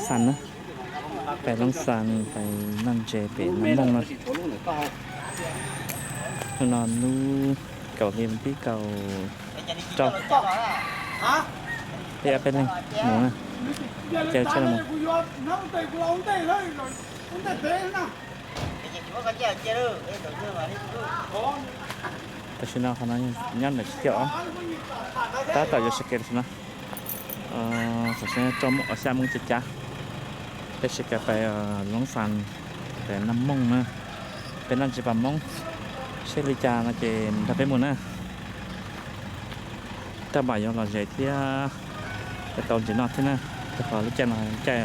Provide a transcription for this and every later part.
Xas na, pem Loob Xas pem noj ntses pem Naj Mooj na. Hnub no hnub kaum hli vas thib kaum rau, peb ob peb leeg mus na, caw tsheb los mus. Tam sim no qhov no nyob ntawm tsib caug ob, tab tom yuav sawv kev tam sim no. Tam sim no rau xya moo cav cav, peb sawv kev pem Loob Xas, pem Naj Mooj na, peb noj ntses pem Moob, seb li cas no ces nrog peb mus na. Tab mam yuav lom zem thiab yuav tau ntses noj thiab na, rau qhov lub caij no caij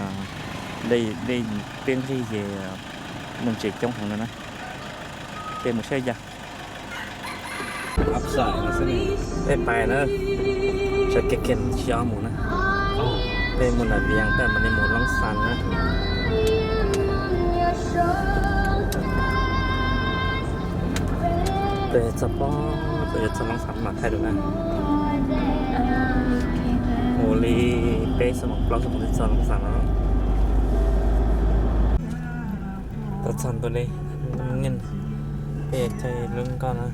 dej, dej twb nqig ces muaj ntses coob heev no na. Peb mus saib cas. Peb pais na, sawv kev kiag tsis mus na. Peb mus nram Vias tab mam li mus Loob Xas na. Peb txog pob, peb yuav txog Loob Xas mam thaij dua na. Mus li peb xuab moos plaub xuab moos twb txog Loob Xas no. Tau txog ntua li, peb caij lub nkoj na.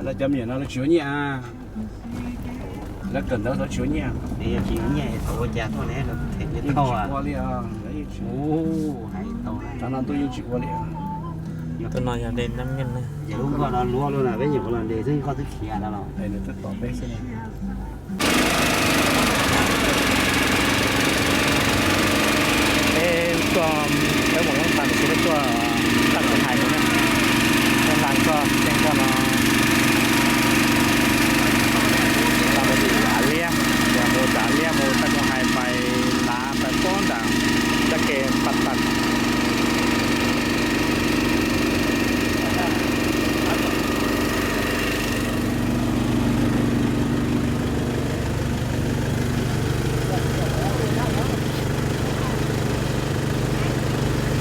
Lawv cov me nyuam no lawv tsis ua nyiaj, lawv kawm ntawv lawv tsis ua nyiaj. Tsis ua li, cov no ntuj yeej tsis ua li. Tus no yog de nab nkeej na. Lub nkoj no luaj luaj na, peb nyuam qhuav los nres xwb, nkoj twb khiav no los. Nws twb tom peb xwb. Peb tuaj, peb mus Loob Xas tab sis peb tuaj txaj Koos Hais mus na. Peb hla nkoj, caij nkoj no mus Av Liab, yog mus Av Liab mus txaj Koos Hais pais lav pais pob nram dab ke Paj Tag.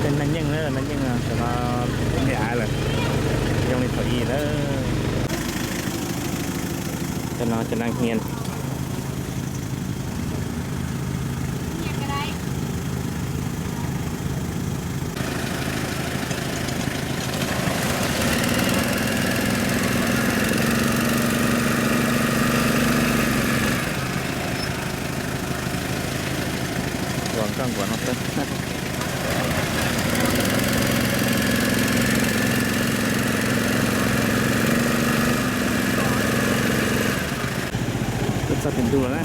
Tej naj nyeej na, naj nyeej sawv no me av lawm, zoo li thaum ub lawm. Cov no cov naj hnia. Ua nkoj nkuav no xwb. Tuaj txog tim ntuj lawm na.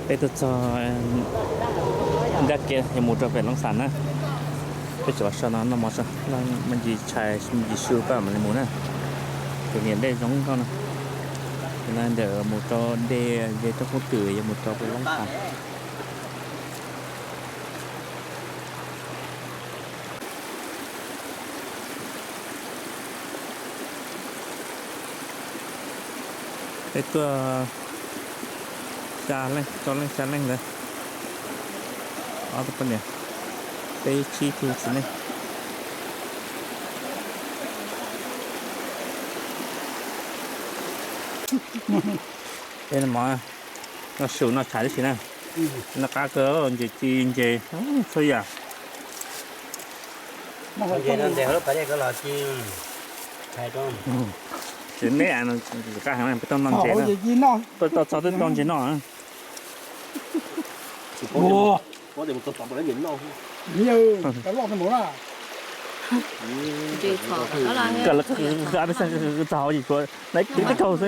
Peb tuaj txog nrab kev yuav mus rau pem Loob Xas na. Peb tseem los so no noj mov, noj me ntsis tshais me ntsis su pab mam li mus na. Tus niam dej zoo nkauj no. Tus no ntawm mus rau dej ze roob Koob Twm yuav mus rau pem Loob Xas. Peb tuaj xya leej, rau leej xya leej ntawd, ob tug poj niam, peb tsib tug txiv neej. Peb noj mov, noj su noj tshais tib si na. Noj qab kawg, ntses ci ntses txhua yam. Ces neb, peb tau noj ntses na, peb tau txog twb tau ntses noj. Kawg lawv qw qw ab peb xeem txog hauv ces tshuav nab tib tib kaug xwb.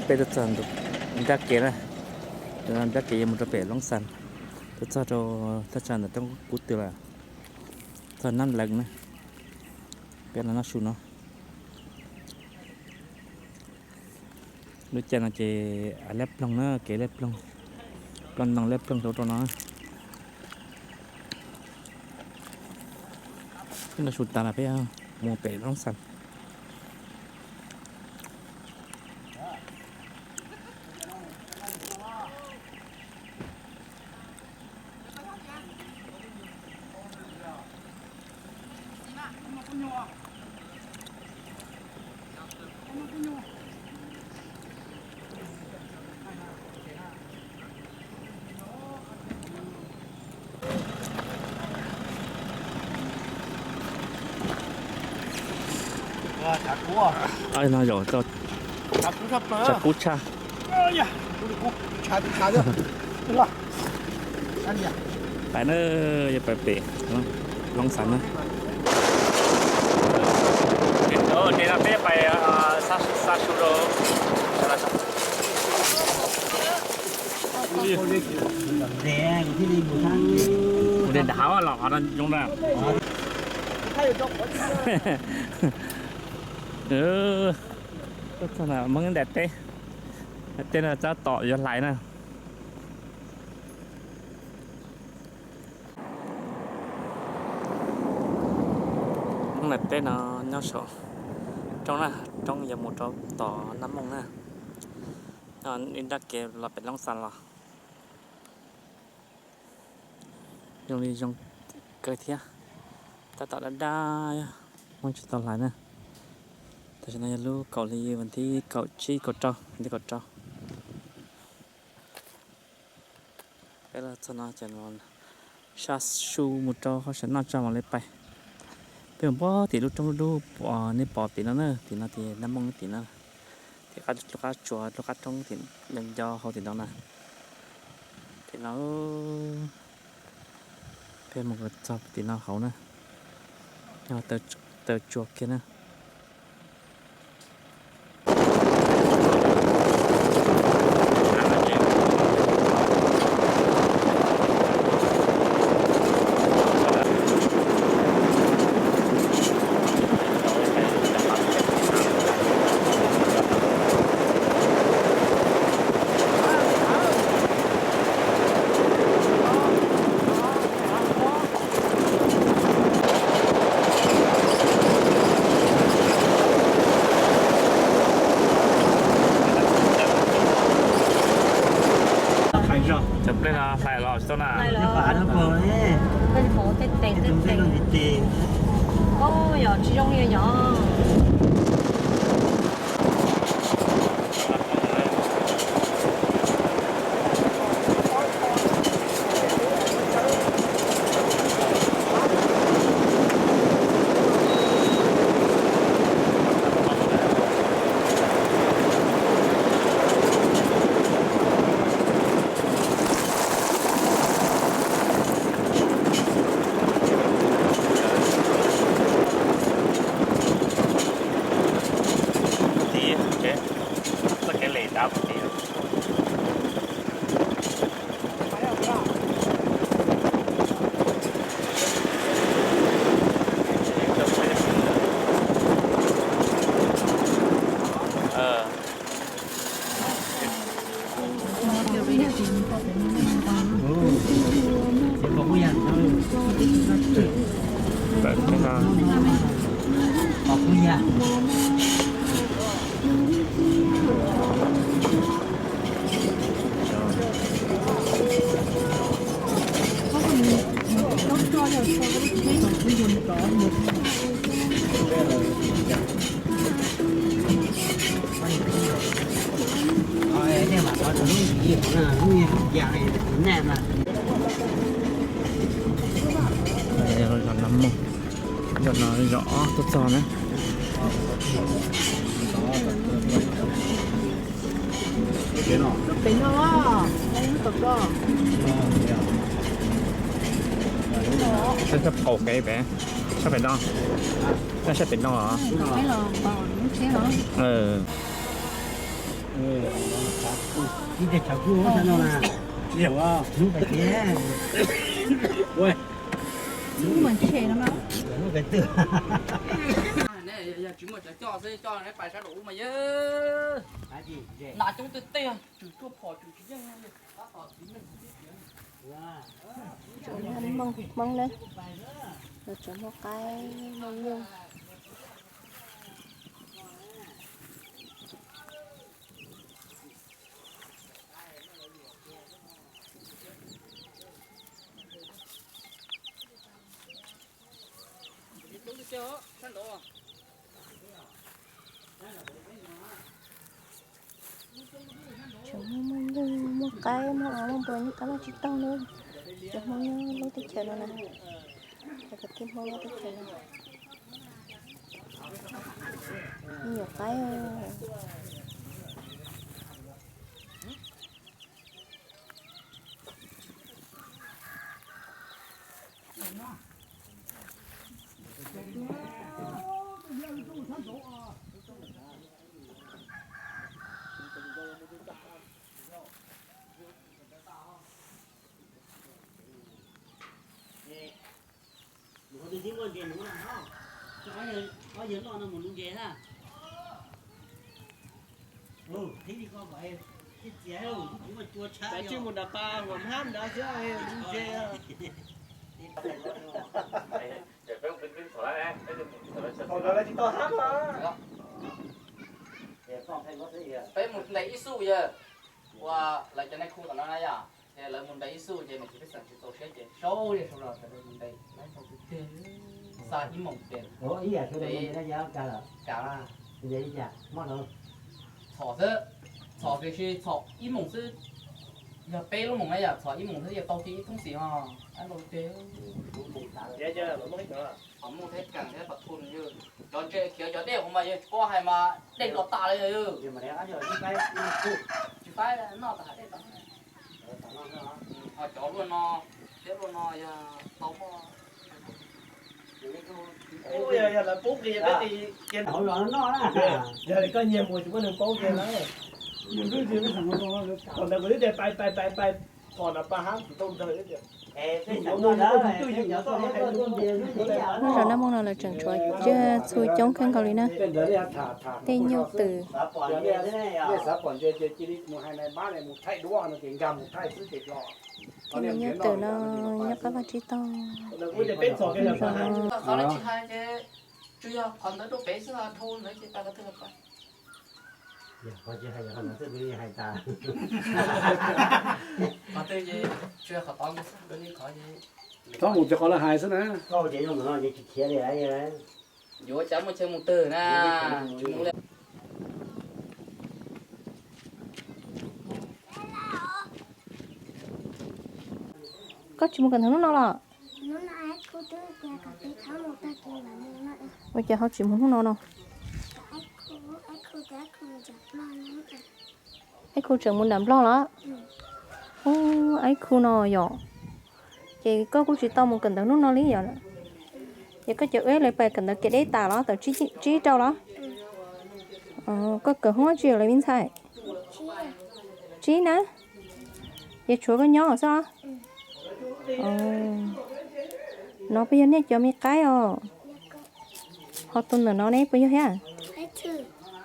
Peb tuaj txog nrab kev na, nrab kev yuav mus rau pem Loob Xas, tuaj txog rau thaj tsam ntawm roob Koob Twm lawm, txog Nab Lees na. Peb los noj su no. Lub caij no ces av liab ploog na, kev liab ploog, plooj ntoo liab ploog rau rau no. Peb noj su tas los peb mus pem Loob Xas. No zaum tau tshav kub tshaj. Pais na, yuav pais pem Loob Xas na. Ces no peb pais xa su rau. Kuv de dav los qhov no zoo na. Tuaj txog na, Hmoob nram teb, nram teb no tab tom yuav hlais na. Hmoob nram teb no nyob saum roob na, roob yuav mus rau tom Naj Mooj na. Nyob ib nrab kev los pem Loob Xas los. Zoo li zoo kawg thiab, tab tom dab dab, Hmoob tsis tau hlais na. Tam sim no yog lub kaum hli vas thib kaum tsib kaum rau, vas thib kaum rau. Peb los txog no ces xa su mus rau qhov saum no tso mam li pais. Peb mus pog tim lub roob dub dub uas nej pom tim no na, tim no tim Naj Mooj tim no, tim lub qab tsua lub qab roob tim nco nco hauv tim no na. Tim no peb mus txog tim no hauv na, yog taw tsua kiag na. Cov peb no hlais los tsis tau na. Yog tsis zoo li yog. Txoj kev lem dav mus tid. Zos Nab Mooj, zos no zos ob tuaj txog na. Peb no, sab qaum kev pem, sab pem no, sab pem no los. Yog tsis muaj cov coj xwb, coj neb pais sab nraum ub mas yog nas coob tiag tiag, tswm tuaj phom tswm tsis yeej li. Hmoob na, los tseem muaj qaib muaj nyuj. Tseem muaj, muaj nyuj, muaj qaib, muaj os, muaj npua, nyuj qab vaj tsis tau na. Cov Hmoob nyob lub teb chaws no na, cov kwv tij Hmoob nyob teb chaws no, me nyuam qaib. Tsis mus nram pas uas hab nrad xwb, ntse. Tsis tau hab. Peb mus ntes ib xuj yawg, ua lawv cov neeg khu tom no na yom, ces lawv mus ntes ib xuj ces nws tsis pej xeem tsis txaus siab ces sau li sau los sawv daws mus ntes, xa ib moos ces, kav, txhom xwb, txhom tiam sis txhom ib moos xwb, yog peb lub moos na yom, txhom ib moos xwb yog tau kiag ib thoob xis os. Qhov muj thiab kas thiab pas thun yog cov ntse khiav, cov dej hauv mas yog tsis paub hais mas dej los tas li yog. Tsis faib noj tas dej tas. Ho cov luaj no thiab luaj no yog tau muaj. Yog li koj nyiag mus tsis muaj neeg paub kiag na. Thaum ntawd kuv twb tias pais pais pais pais, phom nram pas hab tsis tau ntawd. Lub zos Naj Mooj no lawv tseem tshuav tsiaj txhu coob kawg nkaus li na. Tej nyuj twm. Tej me nyuj twm no nyob qab vaj tsib taug. Txhob mus cov qhov lawv hais xwb na. Yuav cas muaj chaw mus twg na. Koj tsis mus kawm ntawv hnub no los? Ua cas ho tsis mus hnub no no? Aib Khu tseem mus nram Nplog los? Ub, Aib Khu no yom. Ces koj kuj tsis tau mus kawm ntawv hnub no li yom? Ces koj cov wb lawv pais kawm ntawv kev deb tas los tau tsib rau los? Koj kawm hoob tsi lawv me ntxhais? Tsib na. Ces tshuav koj nyob xwb os? No puas yog nej cov me qaib os? Ho tus ntawm no ne puas yog thiab?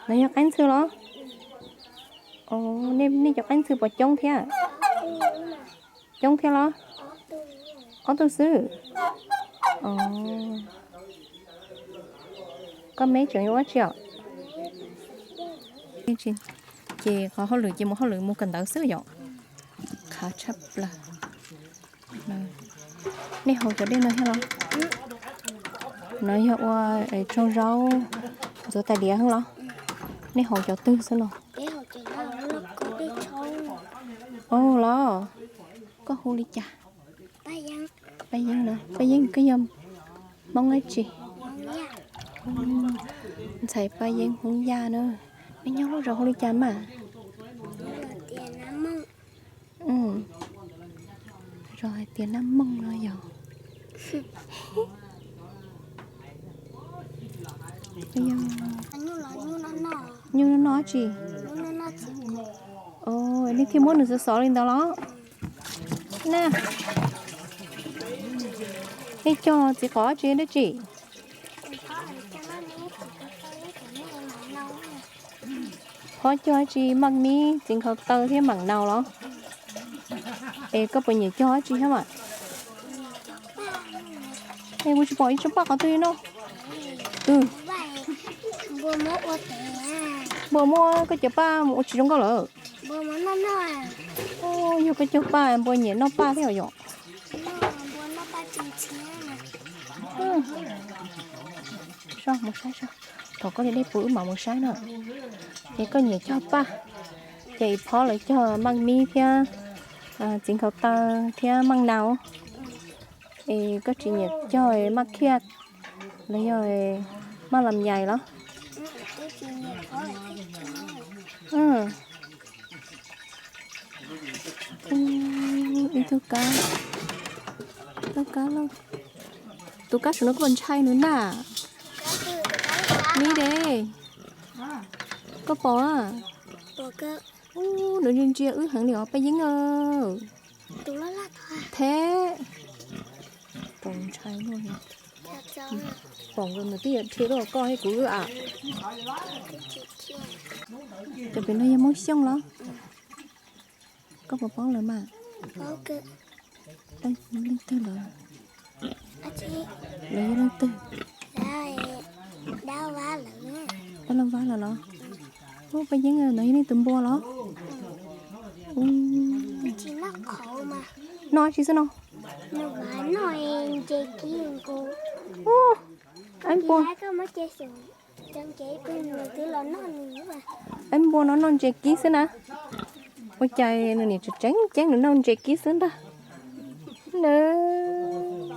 No yog qaib ntxhw los? Nej cov qaib ntxhw puas coob thiab? Coob thiab los? Ob tug xwb. Koj me tseem yuav ua tsi os? Ces qhov hauj lwm ces mus hauj lwm mus kawm ntawv xwb yom. Qhav tshaj plaws. Nej haus cov dej no thiab los? No yog ua tsoog zaub ntxuav tais diav xwb los? Nej haus cov twg xwb no? Ua los? Koj hu li cas? Paj Yeeb no, Paj Yeeb koj yog Hmoob dab tsi? Ntxhais Paj Yeeb Hmoob Yaj na. Nej nyob lub zos hu li cas mas? Zos hais tias Naj Mooj no yog. Nyuj noj noj tsi? Nej thiaj muab nws xov xov li ntawd los? Na, nej cog txiv qos tsi dab tsi? Ho cog tsi maj mib, txiv nkhaus taw thiab mam naus los? Es koj puas nyiam cog tsi thiab mas? Es kuv tsis pom ib tsob paj qhov twg no. Npua muab koj cov paj mus ua tsis zoo nkauj lawm. Yog koj cog paj npua nyiam noj paj thiab yom. Soj mus saib soj, thaum koj li dej puv wb mam mus saib na. Es koj nyiam cog paj, ces ib phob lawv cog maj mib thiab txiv nkhaus taw thiab maj nau. Es koj tsis nyiam cog maj khiaj los yog maj lam yais los? Ib tug kab, tug kab lauj, tus kab saum no koj puas ntshai nws na? Mib de, koj pom a? Ub, nws ntsia ntsia wb heev li os Paj Yeeb. Theb, tau ntshai luaj. Pom nkaus nws twb yuav dhia tuaj koj thiab kuv wb a. Cov pem no yog Hmoob Xyooj los? Koj puas paub lawv mas? Leej twg lawm? Lawv yog leej twg? Dab Laug Vab lawm los? Ub, Paj Yeeb, no yog nej tus npua los? Noj tsi xwb no? Ub, aib npua, aib npua no noj ntses kib xwb na. Ua cas nws niam tseem ceeb nws noj ntses kib xwb ntag. Nws,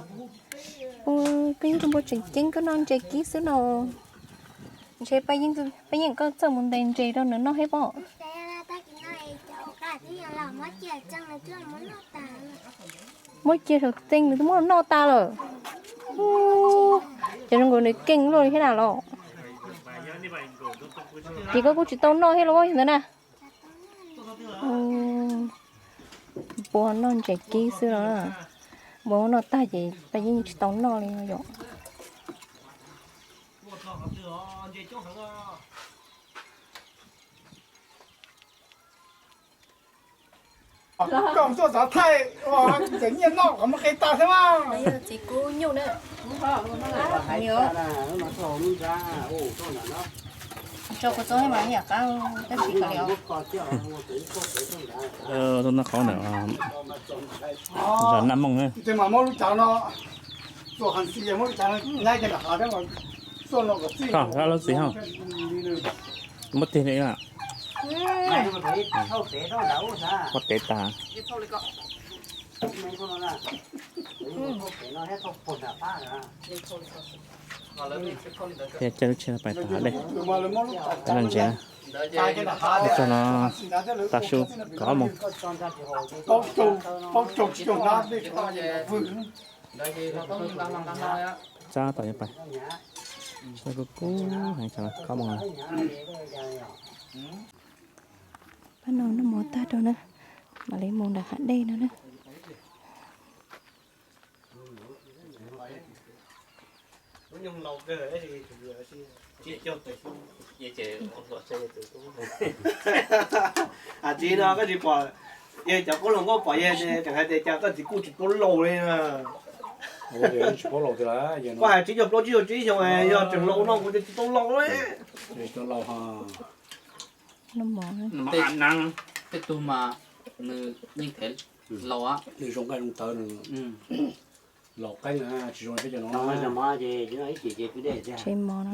koj yog tus npua tseem ceeb koj noj ntses kib xwb no. Ntshe Paj Yeeb, Paj Yeeb koj txawj mus ntes ntses rau nws noj thiab pob. Muab cia saum txee nws twb muab noj tas lawm. Ub, ces zoo nkaus nws keej luaj li thiab na los. Ces koj kuj tsis tau noj thiab los ntawd na. Npua noj ntses kib xwb los. Npua noj tag ces Paj Yeeb tsis tau noj li yom. Koj tuaj txov thaij, txawm nyiaj noj qhov muag qe tas thiab mas. Txiv kub nyuj na. Tso kuv txob mas yam qab tab sis kav liam. Noj qhov na, zam naj mooj na. Muab lub cav no, muab lub cav no nyaib kiag nram hav thiab, lub txiv ho. Muab tig li na. Muab tev tas. Thiab caij lub tsheb pais tom hav dej, noj ntses na. Txog no tav su kaum ob moos. Txog tom yuav pais, kuv kub heev, kaum ob moos. Pab no noj mov tag rau na, mam li mus nram hav dej no na. Txiv no koj tsis pom, yog cov qub hluas nkauj pom yog tseem hais tias cas koj txiv kuj tsis paub laus li. Koj hais tsib caug plaub tsib caug tsib xyoo yog tseem laus no kuv tsis tau laus li. Tej tug mas nws yeej thev laus, zoo nqaij zoo tawv, laus qeeb, tsis zoo peb cov no. Tsis mov no.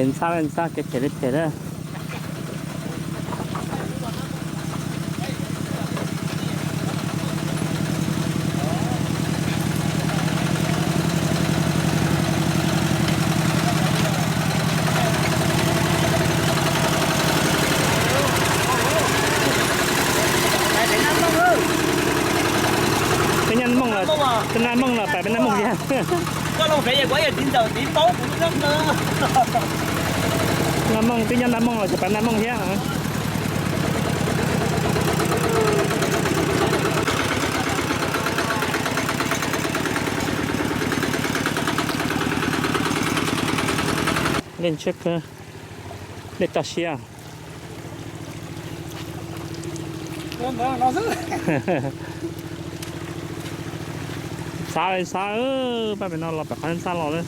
Ntxhab, ntxhab kev phem li phem na. Peb Nyab Mooj los, peb Nyab Mooj los pab peb Nyab Mooj thiab. Nyab Mooj, peb Nyab Mooj los pab Nyab Mooj thiab. Dej ntshiab kawg, dej toj siab. Ntxhab, ntxhab, pab pem no los pem qhov ntxhab los lawm.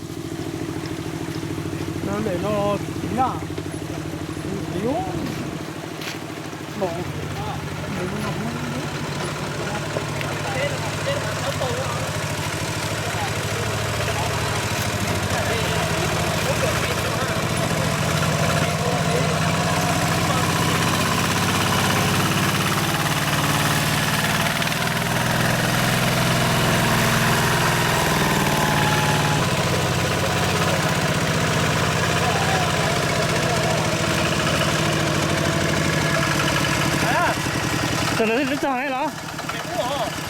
Txog ntawd twb txog los?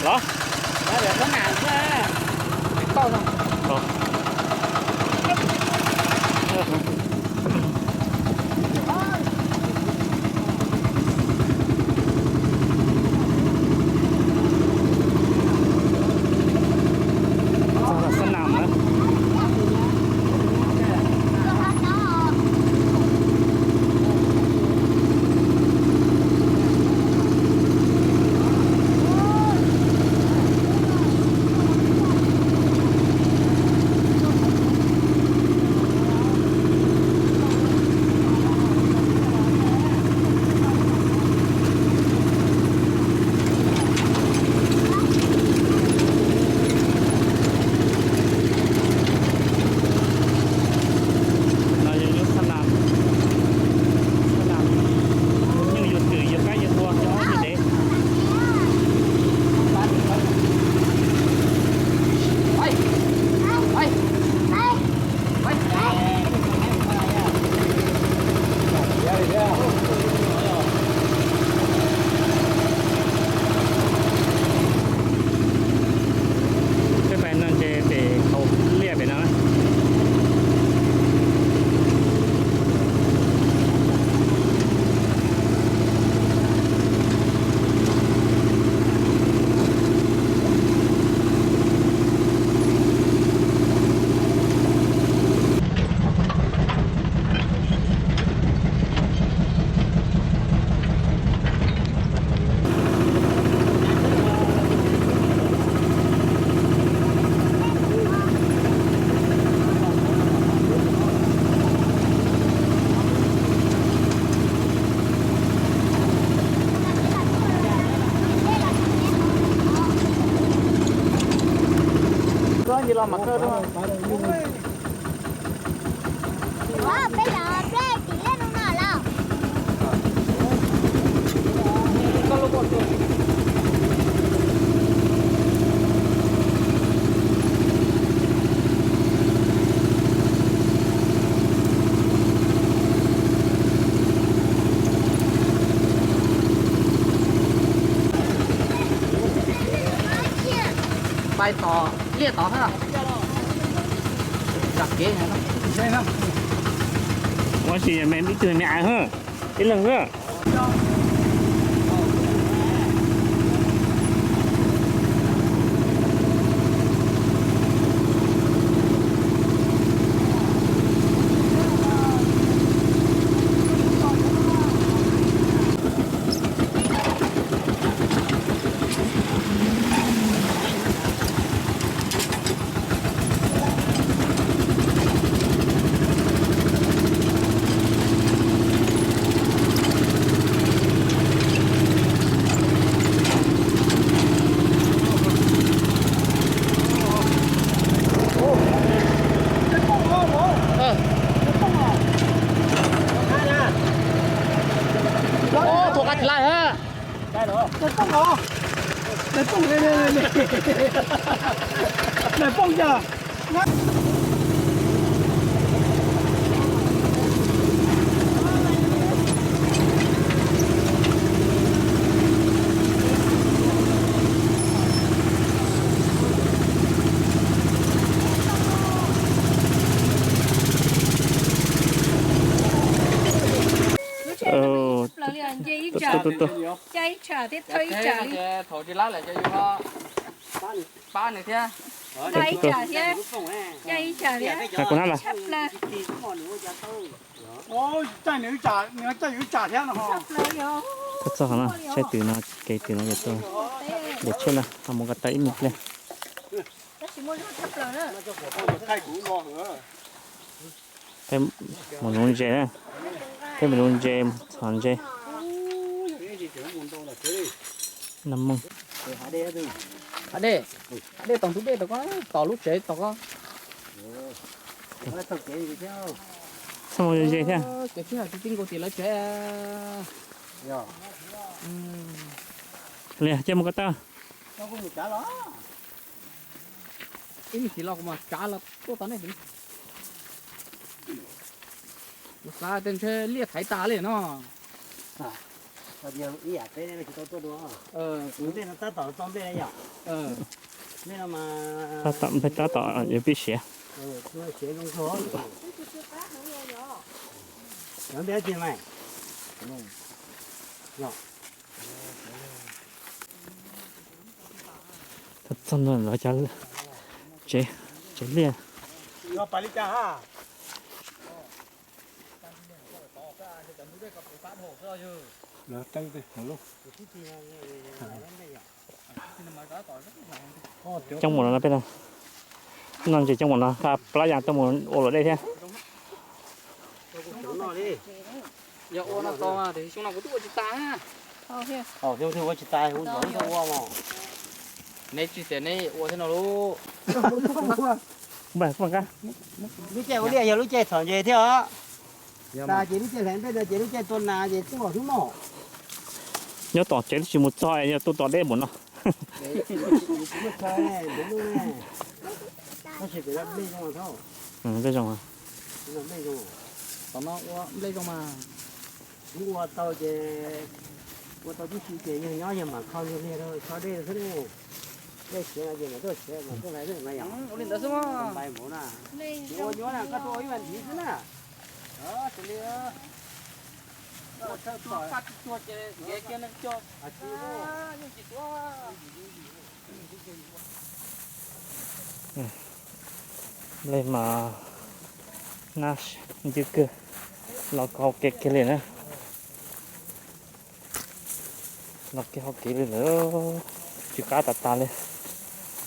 Los. Txog Xab Nam lawm. No yog lub Xab Nam, Xab Nam, nyuj yug twm yug qaib yug npua yog ob yug dev. Peb pais no ces pem qhov liaj pem no. Koj ntsis los mam kawg rau. Peb los peb tim liaj no no los. Pais tom liaj tod na. Ua si me ib tug me av, ib leeg xwb. Nais pooj, nais pooj cas. Lub tsheb no ib plaws li, nce ib tsam, caij ib tsam thiab thawj ib tsam li. Thaum tsis lab lawm ces yus ho pab nws thiab. Caij ib tsam thiab, caij ib tsam thiab. Tshaj plaws. Caij nws ib tsam, nws caij yus ib tsam thiab no. Txog qhov no, tsheb twg no, kev twg no ces tuaj. Npem tsheb no, ho mus ko taw ib me pliag. Tab sis muaj zog tshaj plaws na. Peb mus nuv ntses na, peb mus nuv ntses, txhom ntses. Naj moog. Hav dej, hav dej, tom ntug dej tom ko, tom lub tsev tom ko. Txhob mus ze thiab. Kev sib hawm tsis txij nkaus tim lawv tsev. Li cia mus ko taw. Ib me ntsis los kuv mam tsav los tuaj tau nej. Kuv xav tias ntshe liaj thaiv tas li no. Ib yam peb tsis tau tuaj dua. Tus dej no tab tom txog nplej yom. Nplej no mas tab tom, nplej tab tom yuav pib siav. Siav zoo kawg. Cov nplej dab tsi mas? Txog no lawv cov tsev, tsev liaj. Coob mus no peb no. No ntses coob mus no, plab yas tuaj mus ua luam dej thiab. Yog ua no tau mas xyoo no kuv twb ua tsis tas. Xyoo twg ua tsis tas, kuv ua mas. Neb tsis tias neb ua thiab no lauj. Lub caij ua liaj yog lub caij txhom ntses thiab os. Tas ces lub caij hlais nplej no ces lub caij tua nas ces tuaj xwb mog. Nyob tom tsev twb tsis mus txog es yog tuaj tom deb npaum no. Tab sis pem no nplej zoo thiab. Nplej zoo. Tom no ua nplej zoo mas. Ua tau ces, ua tau tib si ces yawg nyob yawg mam kho niag liag rau tso dej xwb ne. Dej siav no ces mam tuaj siav mam tuaj hlais na yom. Ua li ntawd xwb mog. Npai mus na. Ua nyuaj na, koj tuaj ua ib vas thiv xwb na. Ua thawj paj tsis cuag ces kev kiag neeg cuag. Nplej mas nab ncw kawg, los hau kev kiag li na. Los kev hau kev li lawm, tsw qab tas tas li.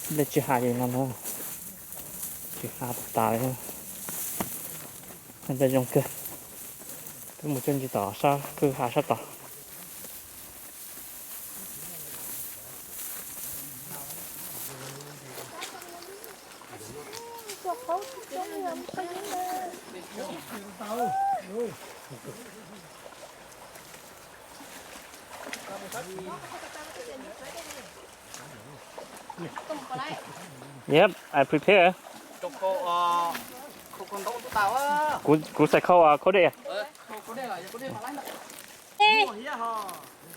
Nplej tsw ha li no na, tsw ha tas tas li. Nplej zoo kawg, peb mus coj ntsis tom sab kwj ha sab tod. Yep, I prepare. Kuv, kuv xav khau, khau dej.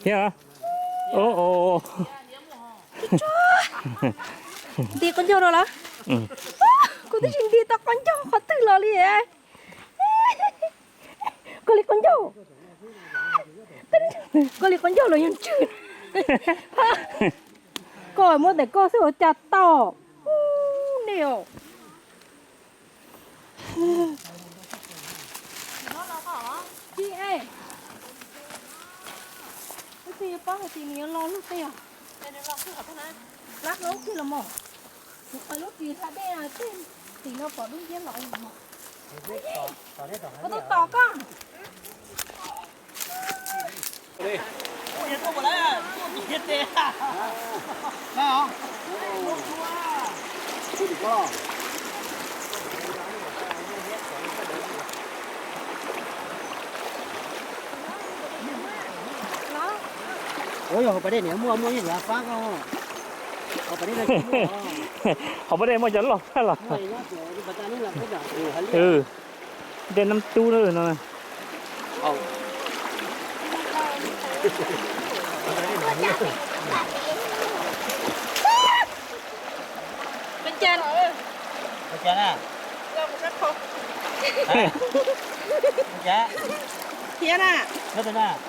Hiab. Ov, ov. Nti qaub ncaug no lawm. Kuv twb tsis nti tau qaub ncaug qhov twg los li. Koj li qaub ncaug, koj li qaub ncaug los yog ntswg. Koj muab ntawm koj xwb ua cas tau. Nej os. Tsis, tab sis yuav paub hais tias nws yuav los lub twg os. Plab hlaub kiag los mog. Kuv qhov lub ris hla dej no, tej tim no pom dub nciab los mog. Koj tuaj tos koj. Ua yog hauv pas dej niam muaj, muaj ib luag fab koj. Hauv pas dej muaj cov loj tag los. Dej Nab Tub no. Khiav na.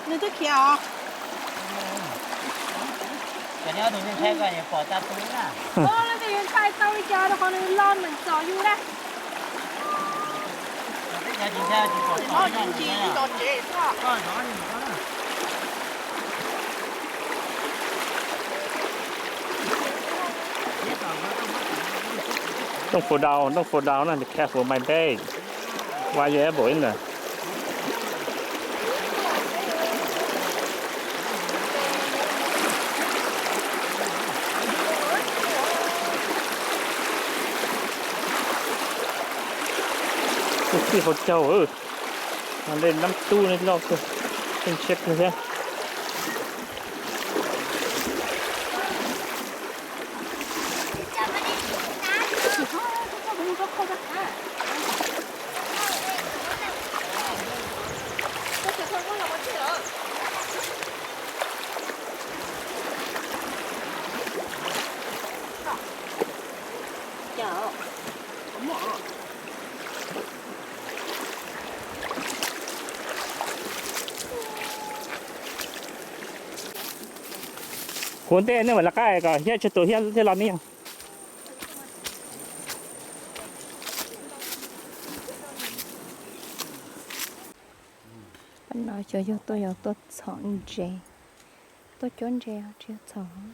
Nws twb khiav os. Leej twg yuav ntshai tau li cas rau qhov nws lo meem txom yus na. Don't fall down, don't fall down, be careful, my babe. Why you able in there? Kwv tij hauv caug, dej Nab Tub ne loj kawg, keej siab kawg thiab. Hu ntej nej mam lawv qab kom thiab tsawg tus thiaj los ne yom. No xyov yog tuaj yog tuaj txhom ntses, tuaj cuab ntses tsis yog txhom.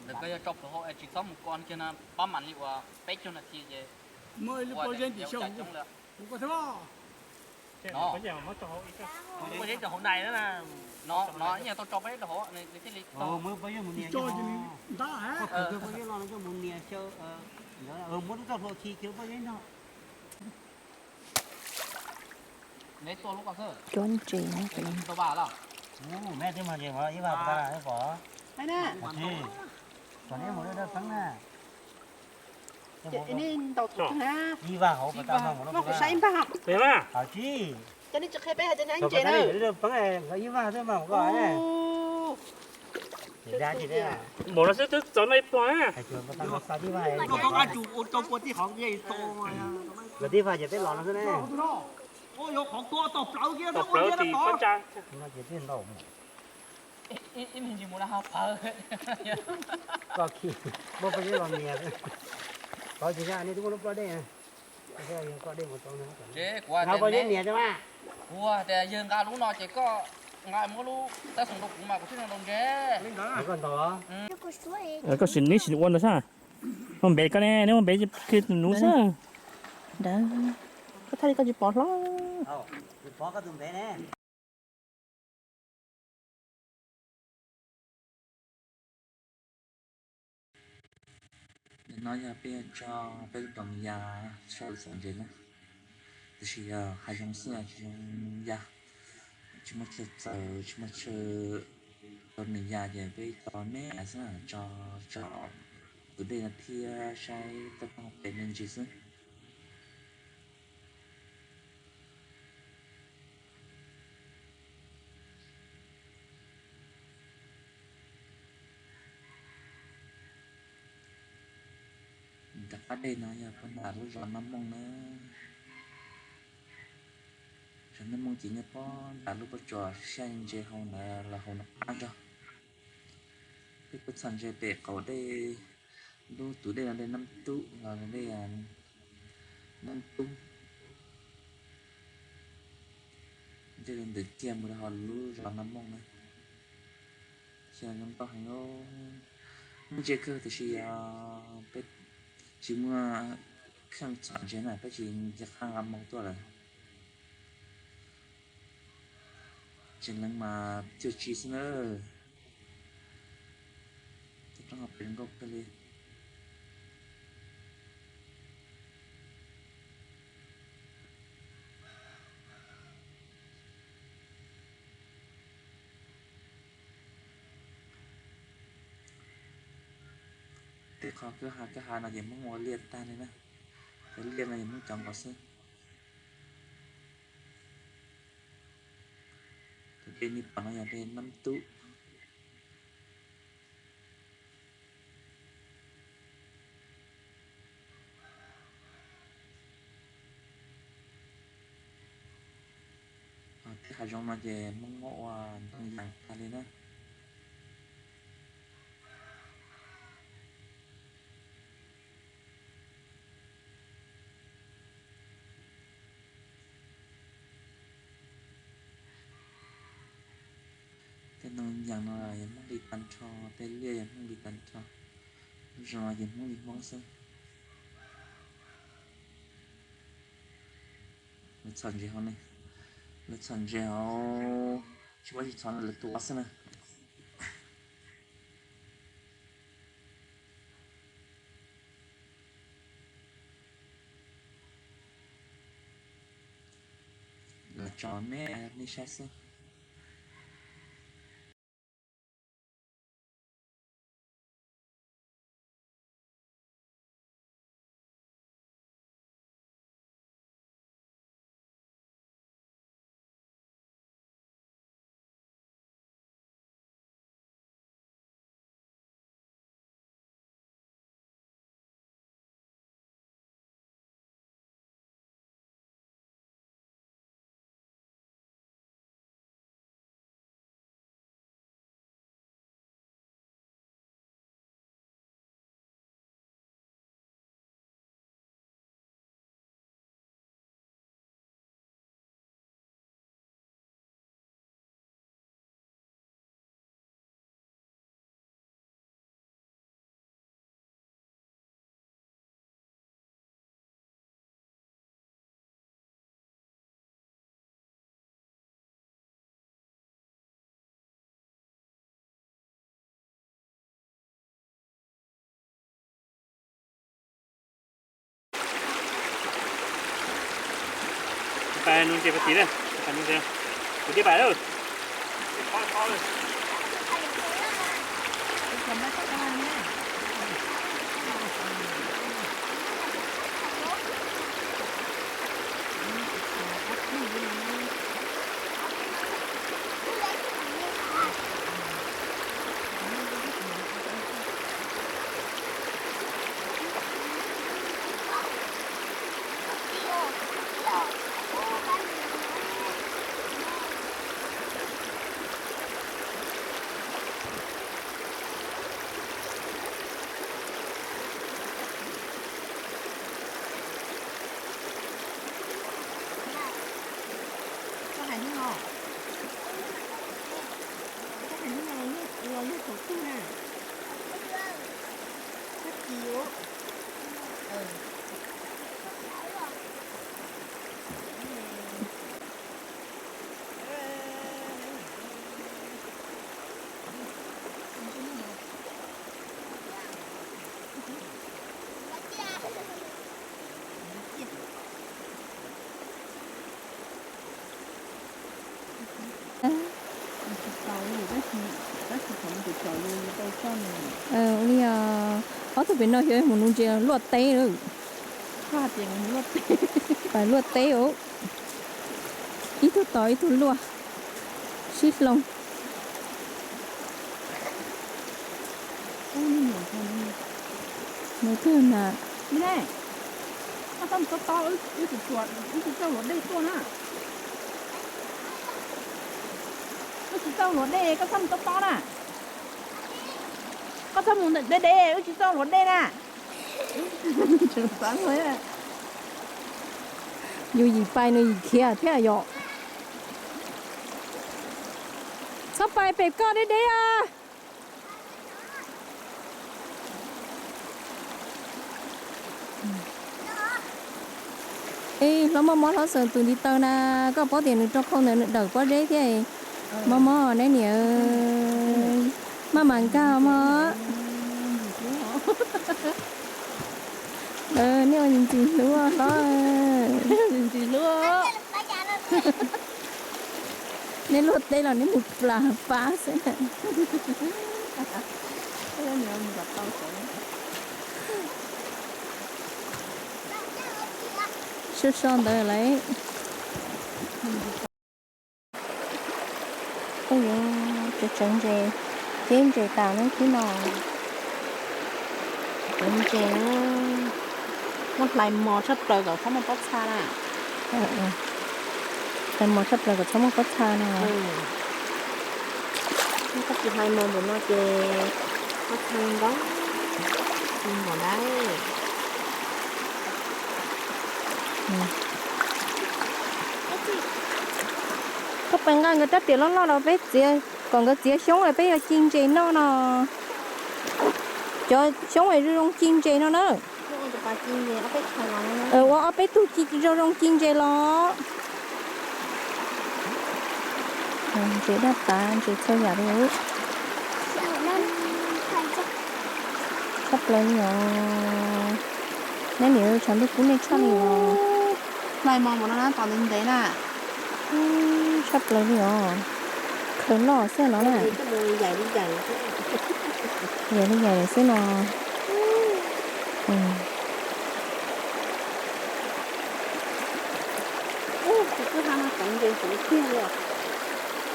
Nws koj yog tso plhuav hauv es tsis txhob mus ko kiag na, pab mam li uas peb caug nas this ces ua coob lawm. Pob zeb rau hauv nais na, no no ib yam tau tso pob zeb rau hauv nws thiaj li tau. Muab lub tso plhuav khi pob zeb no. Neb tua lub ko xwb. Cuab ntses no. Tau vaj los? Ub, neb twb mag ces ib vaj pom. Tsis, kom neb mus dawb dawb peeb na. Ib vaj hauv pas tas mas mus. Saib ib vaj. Tsis, cov neb tsis qhia peb hais tias neb ntses na. Dawb dawb peeb, ib vaj xwb mas mus koj. Npaum no xwb twb txaus noj ib pluag na. Lawv tib vaj ces peb los no xwb ne. Tau plawv tim pob ntsa. Ib me ntsis mus na ho plawv. Koj khi, muab pob zeb los nias. Qhov tsis yog nej twb muaj lub ploj dej. Yog ploj dej mus tau no. Ces kuv hais tias neb nias, kuv hais tias yawg nqa lub no ces koj nqa muab lub tab xoom rau kuv mas kuv thiaj ntaus ntses. Koj sim neb sim ua ntawd xwb. Muaj npe koj ne, neb muaj npe khi tus nus xwb. Ntawd, koj thaj li koj tsis pom hlo. Nim no yog peb tso peb lub pas ya saib txawv ntses na, tiam sis yog hav zoov xwb tsis zoo ya, tsis muaj chaw txawv tsis muaj chaw tau nws ya ces peb tso me xwb, tso tsom tus dej no thiab saib toj roob pem me ntsis xwb. Nram qab dej no yog puag nram lub zos Naj Mooj na. Zos Naj Mooj ces nyob puag nram lub pob tsuas sab ntse hauv ntawd los hauv no qab zog. Peb tuaj txhom ntses pem qaum dej, lub tus dej no dej Nab Tub los dej Nab Tub. Dej ntawm kiag mus rau hauv lub zos Naj Mooj na. Xyov zoo nkauj heev os. Ntse kawg tiam sis yog peb tsis muaj kheej txhom ntses na peb tsis nce qab nqa moo tuaj lawm. Tseem leej mas cuag tsis xwb na. Tej roob hav pem zoo nkauj kawg li. Tej qhov kwj ha kwj ha no ces Hmoob ua liaj tag li na. Cov liaj no yog Hmoob cov nkaus xwb. Tus dej nej pom no yog dej Nab Tub. Tej hav zoov no ces Hmoob muab ua ntoo yas tag li na. Tej ntoo yas no yog Hmoob li tag nrho, tej liaj yog Hmoob li tag nrho. Lub zos no ces Hmoob li Hmoob xwb. Lawv txhom ntses hauv ne, lawv txhom ntses hauv, tsis muaj tsis txhom lawv tua xwb na. Lawv tso me me saib xwb. Pais nuv ntses pais tim na, pais nuv ntses, kuv twb pais lawm. Koj hais hnub no, koj hais hnub no los yog thaum twg na? Sab kis. Ua li, ob tug pem no xyov mus nuv ntses luaj teb lawm. Pais luaj teb os. Ib tug tod ib tug luaj, sib hloov. Mus twg na? Koj txhob mus tob tob, wb tsis txawj luam dej tuaj na. Wb tsis txawj luam dej, koj txhob mus tob tob na. Koj txhob mus deb deb, wb tsis txawj luam dej na. Yus yim pais nws yim khiav thiab yom. Txhob pais pem koj deb deb os. Ej, hlob mob mob hlob xeem tus ntiv taw na, koj paub tias nws rau khau ntawd nws dawm pob zeb thiab. Mob mob neb niam, maj mam nkag mog. Nej ua ntxim hlub hlob. Nej luaj teb los neb mus plas pab xwb na. Sab so ntawd lawm. Peb yuav tsev ntses, ceb ntses tas lub khib no. Cov ntses muab hlais mos tshaj plaws kom txhob muaj pob txha na. Hlais mos tshaj plaws kom txhob muaj pob txha no. Koj tsis hlais mos npaum no ces pob txha ntau npaum dab. Koj pes nqa nkawd rab riam loj loj los peb txiav, kom nkawd txiav xyoob lawm peb yuav ci ntses noj no. Cov xyoob zoo zoo ci ntses no na. Ua ob peb tug zoo zoo ci ntses los. Ntses daj tav, ntses txhua yam li. Tshaj plaws li os. Neb niam tshav ntuj kub nej tshaj li os. Hlais mos npaum no na, tom ntev ntev na. Tshaj plaws li os. Khaws loj xwb no na. Yaim li yaim xwb no.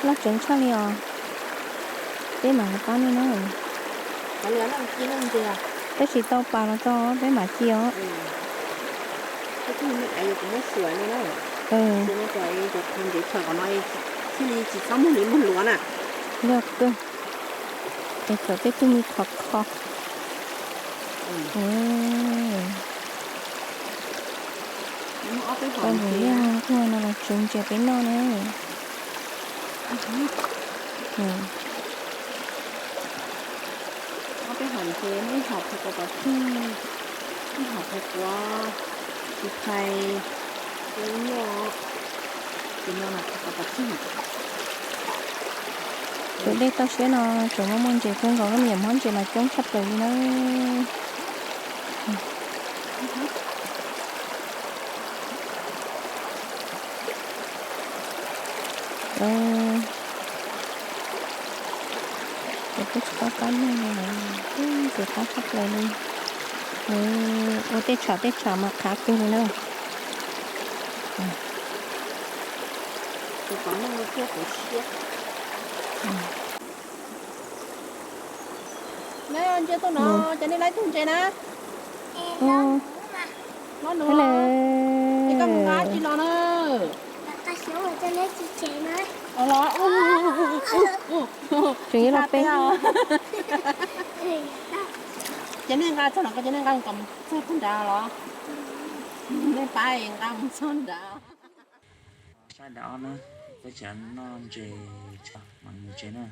Loj tseev tshaj li os. Peb mam li pab nej na. Tab sis tau pas los tso peb mam ci os. Luaj kawg. Es kom tej tug me khov kho. Koj mus liaj nquag no los tsev ntses peb noj na. Ob peb hom ntses, ib hom phua quav pov tseg, ib hom phua quav tsis txhais, noj, tus no phua quav pov tseg. Tus dej toj siab no tseem muaj muaj ntses kawg nkaus, lub me nyuam hmob ntses mas coob tshaj plaws li na. Ces peb tsis paub pab neeg li, ces pab tshaj plaws li. Nws ua tej tsam tej tsam mas qhav kawg li na. Ntsia tuaj no, ces nej laib tug ntses na. Hello. Es koj mus nqa tsis los na. Tseem yuav los peb. Ces nej nqa txog no, ces nej nqa kom txog tag nrad los. Nej pab nqa mus txog nrad. Sab nram ob na, peb tseem noj ntses, mam mus tsev na.